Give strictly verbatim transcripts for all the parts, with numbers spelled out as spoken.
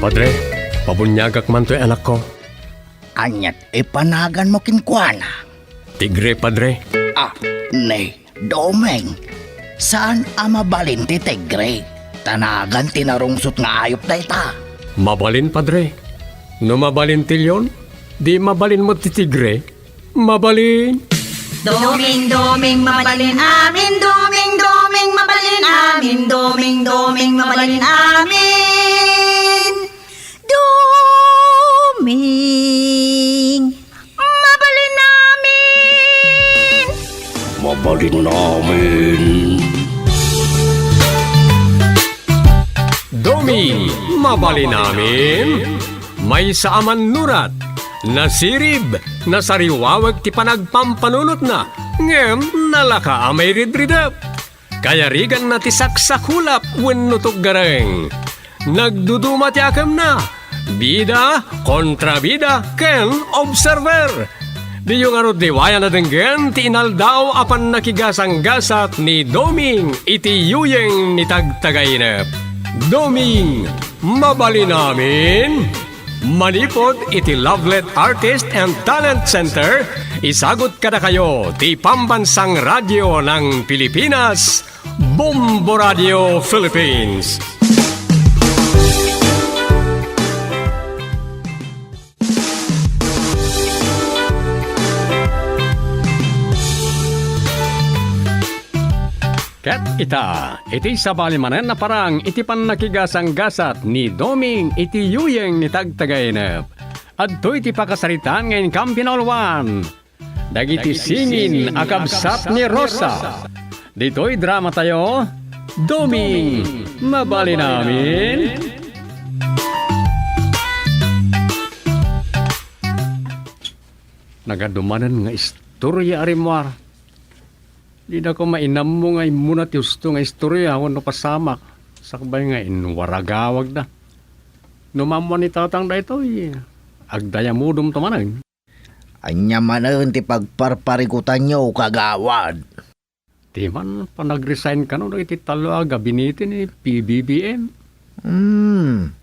Padre, pabuniagak man toy anakko. Aniat ipanaganmo kenkuana? Tigre, Padre. Ah, ni Doming, saan a mabalin ti tigre? Ta nagan ti narungsot nga ayup dayta. Mabalin, Padre. No mabalin ti leon, di mabalin met ti tigre. Mabalin. Doming, Doming, mabalin amin. Doming, Doming, mabalin amin. Doming, Doming, mabalin amin. Doming, mabalin amin. Mabalin amin. Doming, mabalin amin. Maysa a mannurat, nasirib, nasariwaweg ti panagpampanunotna, ngem nalaka a mairidridep. Kayariganna ti saksakulap wenno tuggareng. Nagduduma ti akemna, bida, kontrabida, ken observer. Diyo ngarud liwayan a denggen ti inaldaw a pannakigasanggasat ni Doming iti yuyeng ni Tagtagainep. Doming, mabalin amin? Manipud iti Lovelet Artist and Talent Center, isagut kadakayo ti Pambansang Radyo ng Pilipinas, Bombo Radio Philippines. Ket ita, iti sabali manen a parang iti pannakigasanggasat ni Doming iti yuyeng ni Tagtagainep. Adtoy ti pakasaritaan nga inkampinaw laeng dagiti singin a kabsat ni Rosa. Ditoy dramatayo, Doming, mabalin amin? Nagadu manen nga istorya a rimmuar. Dida koma inammo nga immuna ti husto nga istorya wenno pasamak, sakbay nga inwaragawagda. No maammuan ni Tatang daytoy, agdayamudom to manen. Ania manen ti pagparparikutanyo, kagawad? Ti man panag-resign kano dagiti tallo a gabinete ni P B B M. Hmm.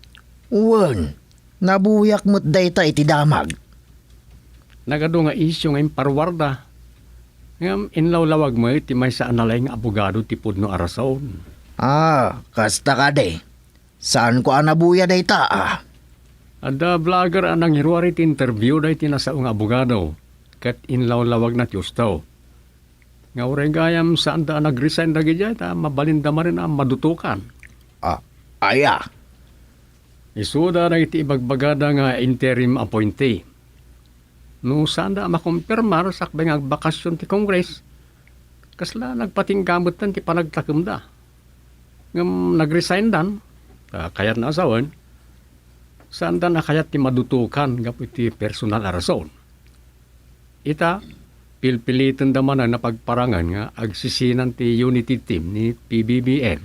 Wen, nabuyak met dayta iti damag. Nagadu nga isyu nga imparwarda. Ngem inlawlawag met ti maysa a nalaing nga abogado ti pudno a rason. Ah, kasta kadi. Saanko a nabuya dayta, a? Adda vlogger a nangiruar iti interview daytoy a sao nga abogado, ket inlawlawagna ti husto. Nga uray gayam saanda a nag-resign dagidiay ta mabalinda manen a madutokan. Ah, aya? Isuda dagiti ibagbagada nga interim appointee. No saanda a makumpirmar sakbay nga agbakasyon ti Congress, kasla nagpatingga metten ti panagtakemda. Ngem nag-resigndan, ta kayatna a sawen, saandan a kayat ti madutokan gapu iti personal a rason. Ita, pilpilitenda manen a pagparangen nga agsisinan ti unity team ni P B B M.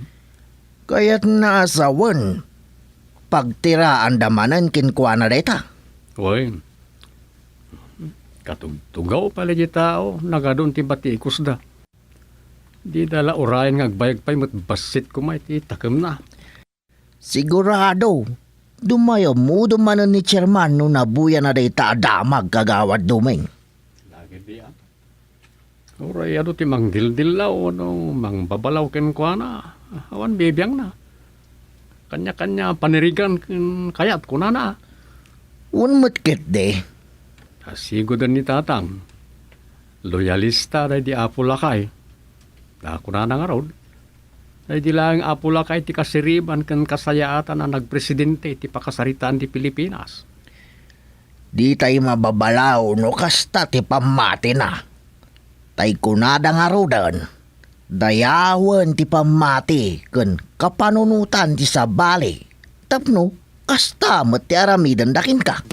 Kayatna a sawen, pagtiraanda manen kenkuana dayta. Wen, katugtugaw pay dagiti tao, nagadun ti batikusda. Dida la urayen nga agbayag pay met bassit koma iti takemna. Sigurado, dumayamudom manen ni Chairman no nabuyana dayta a damag, Kagawad Doming. Dagiti, a? Uray adu ti manggildillaw wenno mangbabalaw kenkuana, awan bibiangna. Kaniakania panirigan ken kayat, kunana. Wen met ketdi. Asigudan ni Tatang, loyalista daydi Apo Lakay. Ta kunana ngarud, daydi laeng Apo Lakay ti kasiriban ken kasayaatan a nagpresidente iti pakasaritaan ti Pilipinas. Ditay mababalaw no kasta ti pammatina. Tay kunada ngaruden, dayawen ti pammati ken kapanunotan ti sabali tapno kasta met ti aramidenda kenka.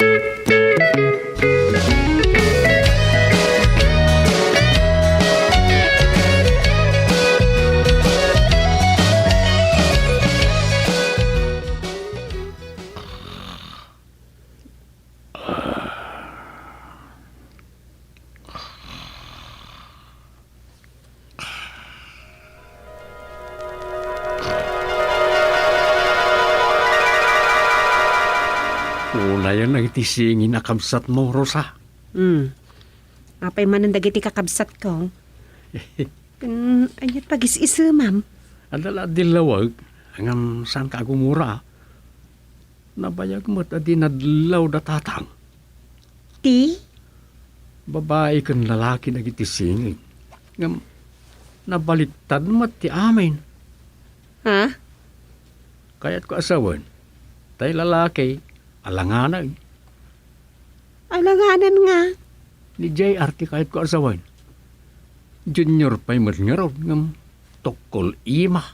Nayon dagiti singin a kabsatmo, Rosa. Hmm. Apay manen dagiti kakabsatko? Ken, ania't pagis-isemam? Adda la a dillawek, ngem saanka a gumura. Nabayag met a dinadlaw da tatang. Ti? Babai ken lalaki dagiti singin. Ngem nabaliktad met ti amin. Ha? Kayatko a sawen, tay lalaki, alanganen. Alanganen nga? Ni J R ti kayatko a sawen. Junior pay met ngarud ngem tukkol ima.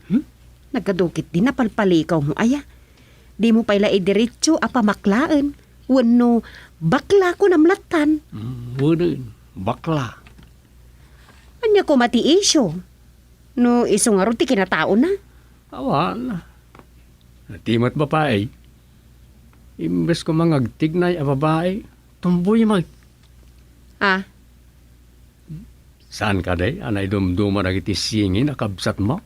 Hmm? Nagadu ketdi napalpalikaw mo aya. Dimo pay la idiretso a pamaklaen wenno bakla kunam lattan. Mm, wenen, bakla. Ania koma ti isyu? No isu ngarud ti kinataona? Awan. Ti met babai. Imbes koma nga agtignay a babai, tomboy met. Ah? Saan kadi a naidumduma dagiti singin a kabsatmo?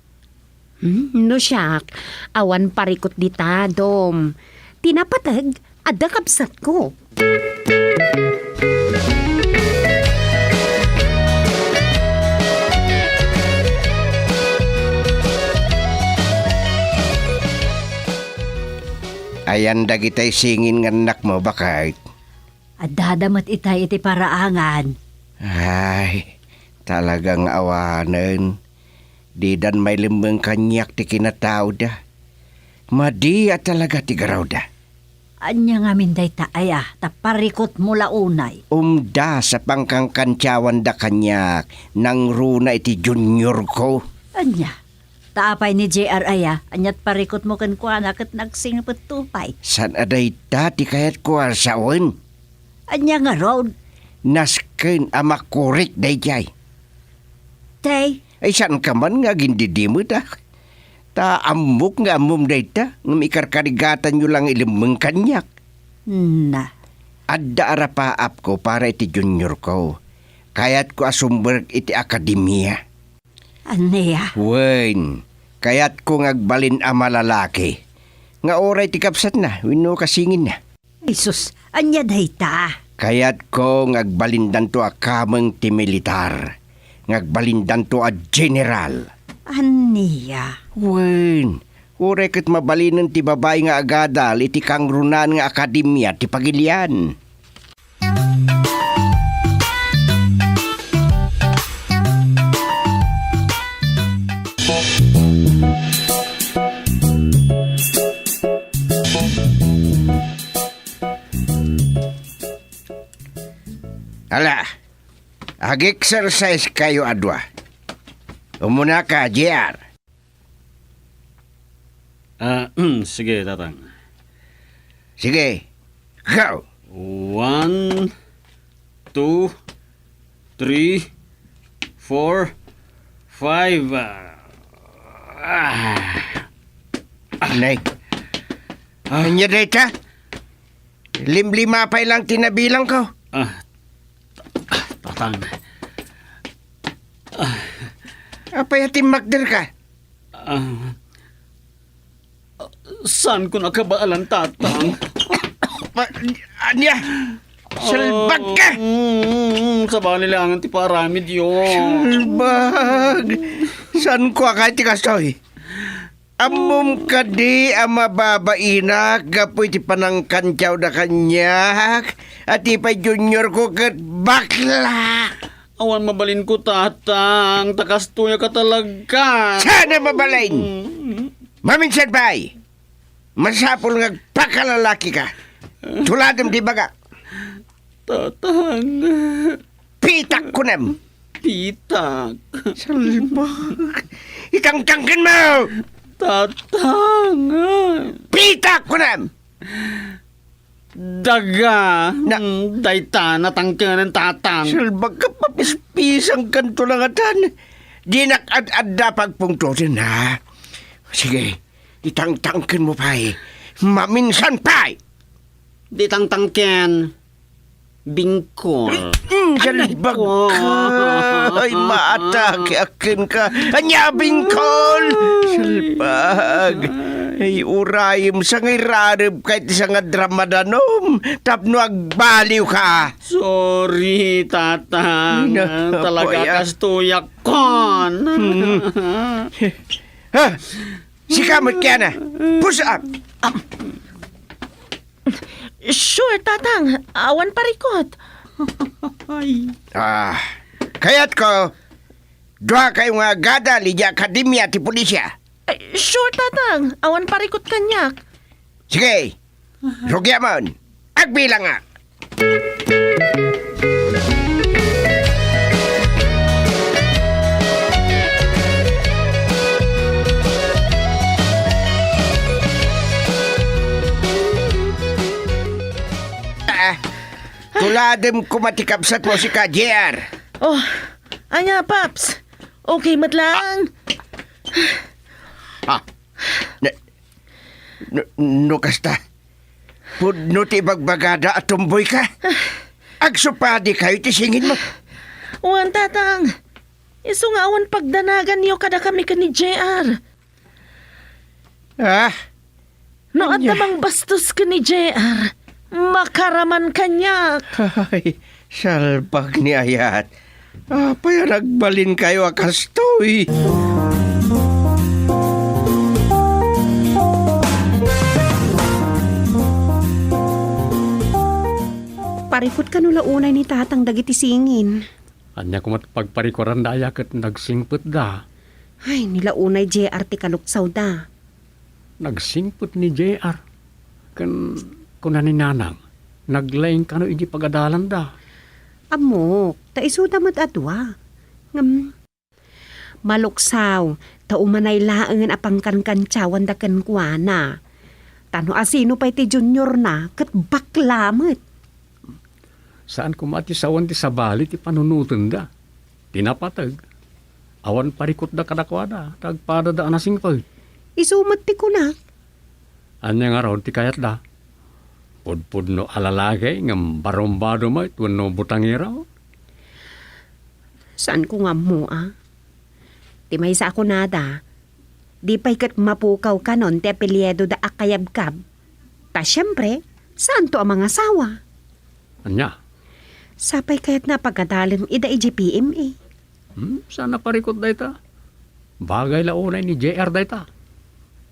Hmm, no siak, awan parikut dita, Dom. Ti napateg, adda kabsatko. Ayan dagitay singin nga annakmo, baket? Addada met itay iti paraangan. Ay, talaga nga awanen. Didan mailemmeng kaniak ti kinataoda. Madi a talaga ti garawda. Ania ngamin dayta aya, ta parikutmo la unay? Umdas a pangkankantiawanda kaniak, nangruna iti juniorko. Ania? Ta apay ni J R aya, ania't parikutmo kenkuana ket nagsingpetto pay? Saan a dayta ti kayatko a sawen? Ania ngarud? Nasken a makurik daydiay. Tay? Ay, saanka man nga agindidimedak? Ta ammok nga ammom dayta, ngem ikarkarigatanyo la nga ilemmeng kaniak. Na. Adda arapaapko para iti juniorko. Kayatko a sumrek iti akademia. Ania? Wen, kayatko nga agbalin a malalaki. Nga uray ti kabsatna wenno kasinginna. Jesus, ania dayta? Kayatko nga agbalindanto a kameng ti militar, nga agbalindanto a general. Ania? Wen, uray ket mabalinen ti babai nga agadal iti kangrunaan nga akademia ti pagilian. Ala, ag-exercise kayo a dua. Umunaka, J R. Ah, sige, Tatang. Sige, go! One, two, three, four, five. Ah. Ah. Nay. Ah. Ania dayta? Limlima pay lang ti nabilangko. Ah. Tatang. Ah. Apay a timmakderka? Ah, saanko nakabaalan, Tatang. Ma-, ania? Salbag ka! Ah, mm, sabali lang ti paaramidyo. Salbag! Saanko a kayat ti kastoy? Ammom kadi a mababainak gapu iti panangkantiawda kaniak? Ati pay juniorko ket bakla! Awan mabalinko, Tatang, ta kastoy a katalagka. Saan a mabalin? Mm. Maminsan pay, masapul nga agpakalalaki ka. Tuladem ti bagak. Tatang. Pitak kunem. Pitak. Salbag. Itangtangken mo! Tatang. Pitak kunem! Daga. Na- Hmm, dayta, natangkenen, Tatang. Salbag ka, papispisangkanto la ngatan. Dinak ad-adda pagpungtoten, ha? Sige, itangtangken mo pay. Maminsan pay. Di tangtangken. Bingkol. Mm, salbag ka. Ay, maatake akin ka. Anya, bingkol? Salbag. Ay, urayem, sangairareb ka iti sangadrama danum tapno agbaliwka. Sorry, Tatang. Ay, na, Talaga apoy, ah. Kastoyak kon. Hmm. Ha? Sika met, Kiana. Push up. Sure, Tatang. Awan parikut. Ay. Ah, kayatko, dua kayo nga agadal idiay akademia ti pulisya. Ay, sure, Tatang. Awan parikut kaniak. Sige, rugiamon. Agbilangak. Ah, tuladem koma ti kabsatmo, sika, J R. Oh, ania, Paps? Okay met lang? Ah, na, no, no kasta, pudno ti ibagbagada a tumboyka. Agsupadi kayo ti singinmo. Wen, Tatang. Isu nga awan pagdanaganyo kadakami ken ni J R. Ah? No adda mangbastos ken ni J R, makaraman kaniak. Ay, salbag ni ayat. Apay a nagbalinkayo a kastoy? Parikut kano la unay ni Tatang dagiti singin? Ania koma ti pagparikuranda aya ket nagsingpetda? Ay, ni la unay J R ti kaluksawda. Nagsingpet ni J R. Ken kuna ni Nanang, naglaing kano idi pagadalanda? Ammok, ta isuda met a dua. Ngem, maluksaw, ta umanay laengen a pangkankantiawanda kenkuana. Ta no asino pay ti juniorna, ket bakla met. Saan koma ti sawen ti sabali ti panunotenda. Ti napateg, awan parikutda kadakuada, ta agpadada a nasingpet. Isu met ti kunak. Ania ngarud ti kayatda? Pudpudno a lalaki ngem barumbado met wenno butangero? Saanko nga ammo, a. Ti maysa a kunada, di pay ket mapukaw kanon ti apelyidoda a Kayabkab. Ta siempre, saanto a mangasawa. Ania? Sapay kayatna a pagadalem ida idiay P M A. Hmm, saan a parikut dayta? Bagay la unay ni J R dayta.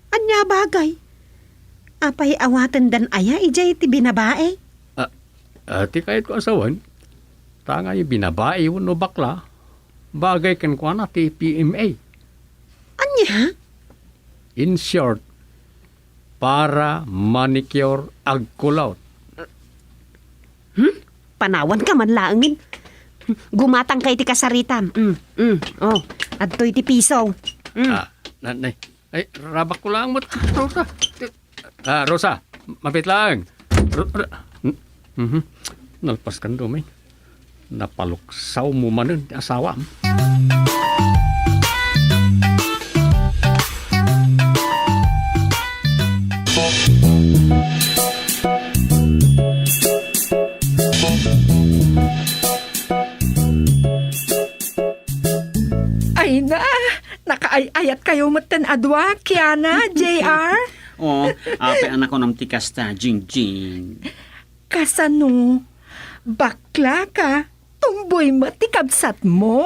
Ania bagay? Apay awatendan aya idiay ti binabae? Ah, ah, ti kayatko a sawen, ta ngay binabae wenno bakla, bagay kenkuana ti P M A. Ania? In short, para manicure agkulot. Hmm? Panawanka man laengen. Gumatangka iti kasaritam. Mm, mm. Oh, adtoy ti piso. Mm. Ah, na, na, ay, rabakko lang met, Rosa. Ah, Rosa, mapit lang. Ro-, ro-, Mhm. Nalpas kan dumay. Napaluksawmo manen ti asawam. Ay na, nakaay-ayat kayo metten a dua, Kiana, J R. Oh, apay a nakunam ti kasta, Jingjing. Kasano? Bakla ka? Tumboy met ti kabsatmo.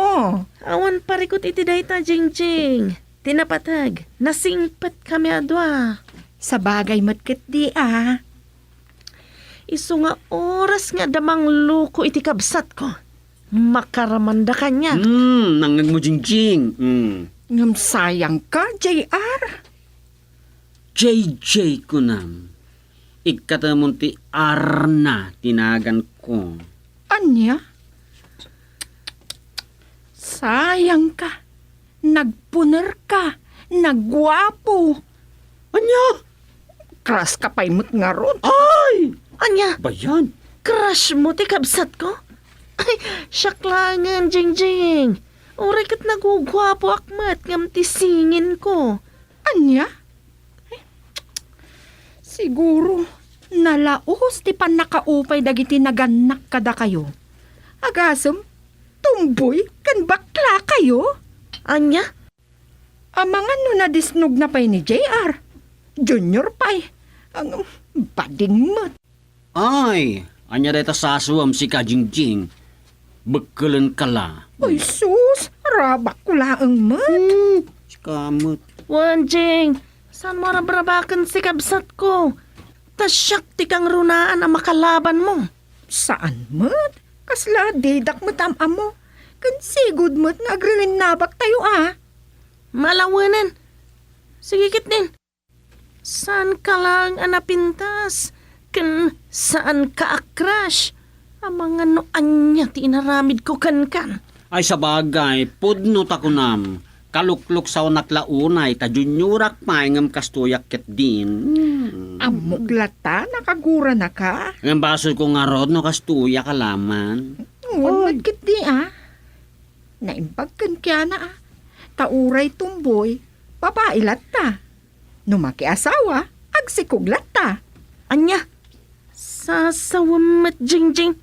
Awan parikut iti dayta, Jingjing. Ti napateg, nasingpet kami a dua. Sabagay met ketdi a. Isu nga oras nga adda mangloko iti kabsatko, makaramanda kaniak. Hmm, nangngegmo, Jingjing. Hmm. Ngem sayangka, J R. J J kunam. Ikkatemon ti R na ti naganko. Ania? Sayangka. Nagpunerka. Nagguapo. Ania? Crush ka pay met ngarud. Ay! Ania? Bayan. Crush mo ti kabsatko? Ay, siak laengen, Jingjing. Uray ket naguguapoak met ngem ti singinko. Ania? Siguro, nalaus ti pannakaupay dagiti nagannak kadakayo. Agasem, tumboy ken bakla kayo? Ania? Amangan no nadisnogna pay ni J R. Junior pay. Ang bading met. Ay, ania dayta sasuam sika, Jingjing? Bekkelenka la. Ay, sus, rabakko laeng met. Hmm, sika met. Wen, Jing, saanmo a rabrabaken si kabsatko? Ta siak ti kangrunaan a makalabanmo. Saan met? Kasla didak met am-ammo. Ken sigud met nga agrinnabaktayo a. Malawenen. Sige ketdin. Saanka laeng a napintas, ken saanka a crush. Amangan no ania ti inaramidko kenka. Ay, sabagay, pudno ta kunam, kalukluksawanak la unay, ta juniorak pay ngem kastoyak ketdin. Hmm. Ammok latta, nakaguranaka. Ngem basolko ngarud no kastoyak a laman. Wen met ketdi a. Naimbag ken kiana a. Ta uray tomboy, babai latta. No makiasawa, agsikog latta. Ania? Sasawem met, Jingjing.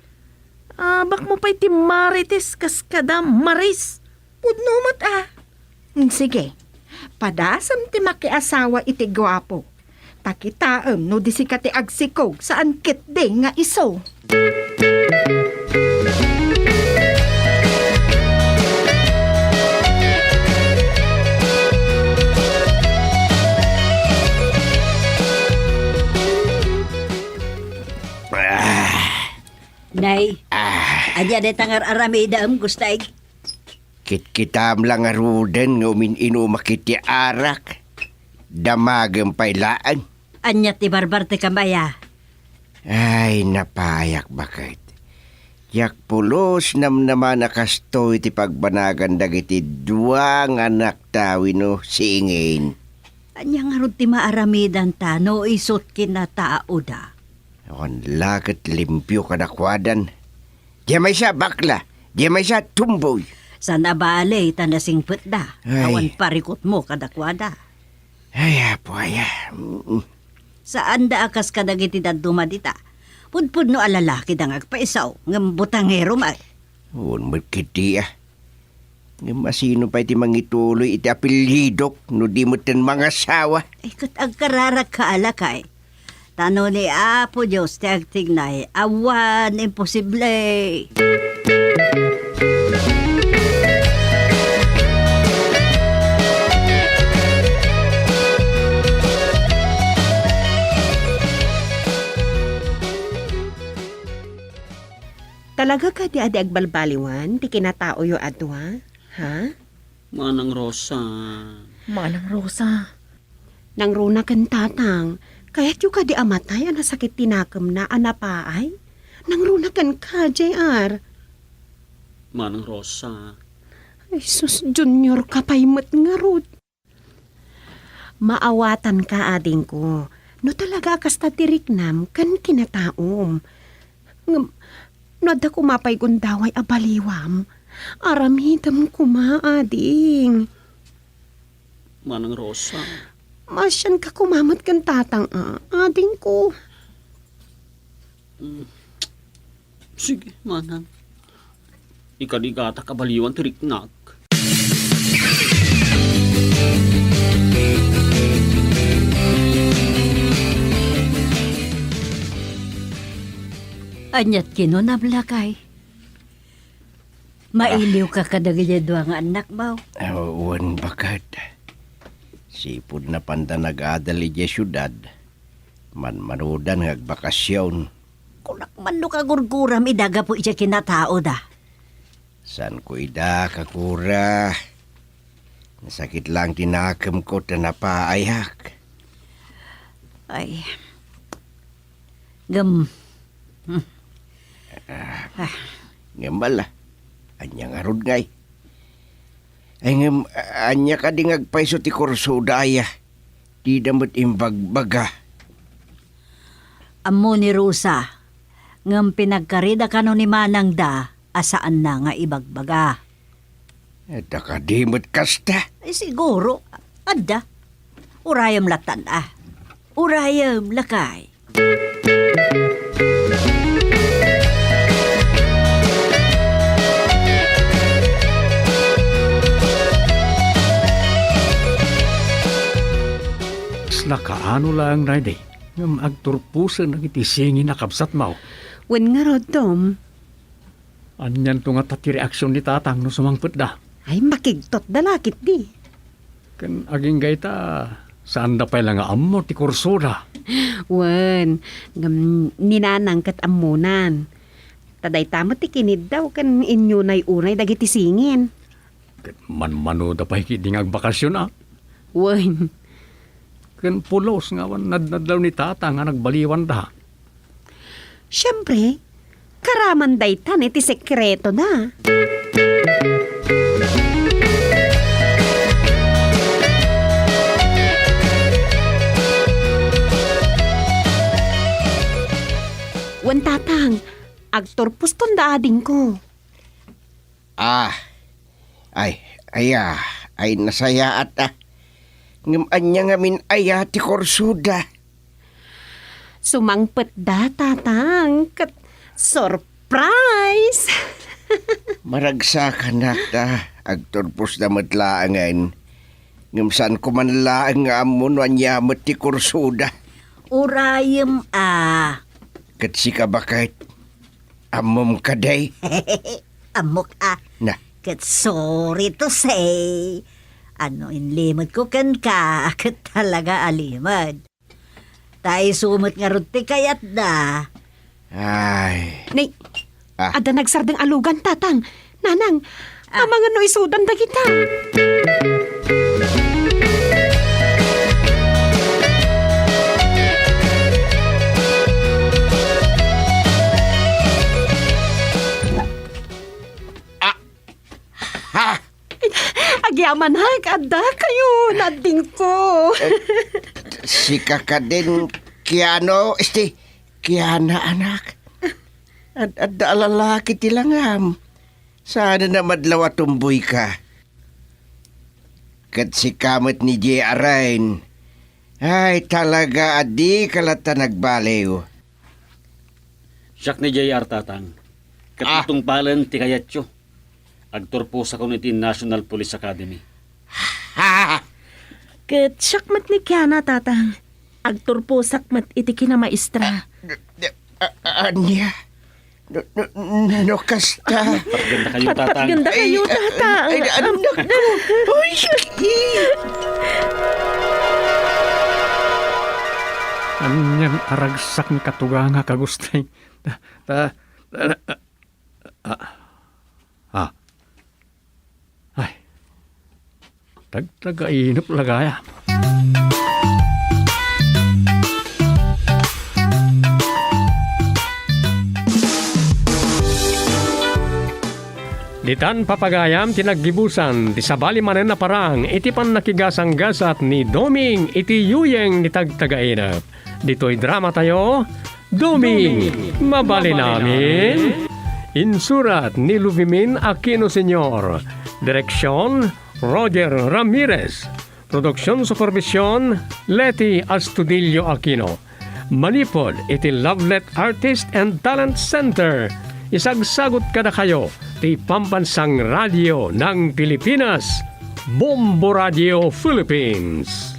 Abakmo pay ti marites kas kada maris. Pudno met a. Mm, sige. Padasem ti makiasawa iti guapo. Ta kitaem no di sika ti agsikog saan ketdi nga isu. Ah. Nay, ah, ania dayta nga ar-aramidem, Gustay? Kitkitam la ngaruden nga umin-inumak iti arak. Damagem pay laeng. Ania ti barbartekam aya? Ay, napayak baket. Diak pulos namnamana kastoy ti pagbanagan dagiti dua nga anakta wenno siingin. Ania ngarud ti maaramidanta no isut kinataoda? Awan la ket limpio kadakuadan. Dia maysa bakla, dia maysa tumboy. Saan a bale ta nasingpetda. Ay. Awan parikutmo kadakuada. Ay, apo aya. Mm. Saanda a kas kadagiti dadduma dita. Pudpudno a lalakida nga agpaisaw, ngem butangero met. Wen met ketdi a. Ngem asino pay ti mangituloy iti apelyidok no di metten mangasawa? Ay, ket agkararagka a lakay. Ta no ni Apo Dios ti agtignay, awan imposible. Talaga kadi a di agbalbaliwan ti kinataoyo a dua? Ha? Manang Rosa. Manang Rosa. Nangruna ken Tatang, kayatyo kadi a matay a nasakit ti nakemna a napaay? Nangruna kenka, J R. Manang Rosa. Ay, sus, juniorka pay met ngarud. Maawatanka, adingko, no talaga a kasta ti riknam ken kinataom. Ngem, no adda koma pay gundaway a baliwam, aramidem koma, ading. Manang Rosa. Maasianka koma met ken Tatang, a, adingko. Mm. Sige, manang. Ikadigatak a baliwan ti riknak. Aniat kinunam, lakay? Mailiwka kadagiti dua nga annakmo? Ah, wen, baket. Sipud napanda nagadal idiay siudad, manmanudan nga agbakasyon. Kunak man no kagurguram ida gapu idiay kinataoda. Saanko ida kagura. Nasakit laeng ti nakemko ta napaayak. Ay. Ngem, hmm. Ah, ngem ala, ania ngarud ngay? Ay, ngem, ania kadi nga agpayso ti kursoda aya? Dida met imbagbaga. Ammo ni Rosa, ngem pinagkarida kano ni manangda a saanna nga ibagbaga. Adda kadi met kasta? Ay, siguro. Adda. Urayem lattan, a. Urayem, lakay. Nakaano laeng daydi, ngem agturposen dagiti singin a kabsatmo. Wen ngarud, Tom. Anianto ngata ti reaksion ni Tatang no sumangpetda? Ay, makigtotda la ketdi. Ken agingga ita, saanda pay la nga ammo ti kursoda. Wen, ngem ni Nanang ket ammonan. Ta dayta met ti kiniddaw ken inyunay-unay dagiti singin. Ket manmanoda pay ketdi nga agbakasion, a? Wen. Ken pulos nga awan nadnadlaw ni Tata nga nagbaliwanda. Siempre, karaman daytan iti sekretona. Wen, Tatang, agturposton da adingko. Ah, ay, aya, ay nasayaat, a. Ngem ania ngamin aya ti kursoda? Sumangpetda, Tatang, ket surprise! Maragsakanak ta, agturposda met laengen. Ngem saanko man laeng nga ammo no ania met ti kursoda. Urayem, a. Ket sika baket, ammom kadi? Ammok, a. Na. Ket sorry to say, no inlimedko kenka, ket talaga a limed. Ta isu met ngarud ti kayatda. Ay. Nay, Ah. adda nagsardeng a lugan, Tatang. Nanang, Ah. amangan no isudan dagita. Ah. Ha? Agyamanak, adda kayo, nadingko. Eh, sika kadin, Kiano, isti, Kiana, anak. Ad-, adda a lalaki ti langam. Saan a madlaw a tumboy ka. Ket sika met ni J R N. Ay, talaga a di ka latta nagbaliw. Siak ni J R, Tatang. Ket Ah. natungpalen ti kayatyo. Agturposakon iti National Police Academy. Ha? Ket siak met ni Kiana, Tatang. Agturposak met iti kinamaestra. A-, a-, ania? No, no, no, no, kasta. Patpatgenda kayo, Tatang. Patpatgenda kayo, Ay, Tatang. ay, ay, anak ko. Uy, ay. Anian a ragsak nga katuganga, kagustoy. Ta, ta, ta, Ah. Ah. Ay. Tagtagainep la gayam. Ditan, pagayam, ti naggibusan ti sabali manen a parang iti pannakigasanggasat ni Doming iti yuyeng ni Tagtagainep. Ditoy dramatayo, Doming, mabalin amin. Insurat ni Luvimin Aquino Senior. Direksyon, Roger Ramirez. Produksion supervision, Leti Astudillo Aquino. Manipud iti Lovelet Artist and Talent Center, isagsagut kadakayo ti Pambansang Radio ng Pilipinas, Bombo Radio Philippines.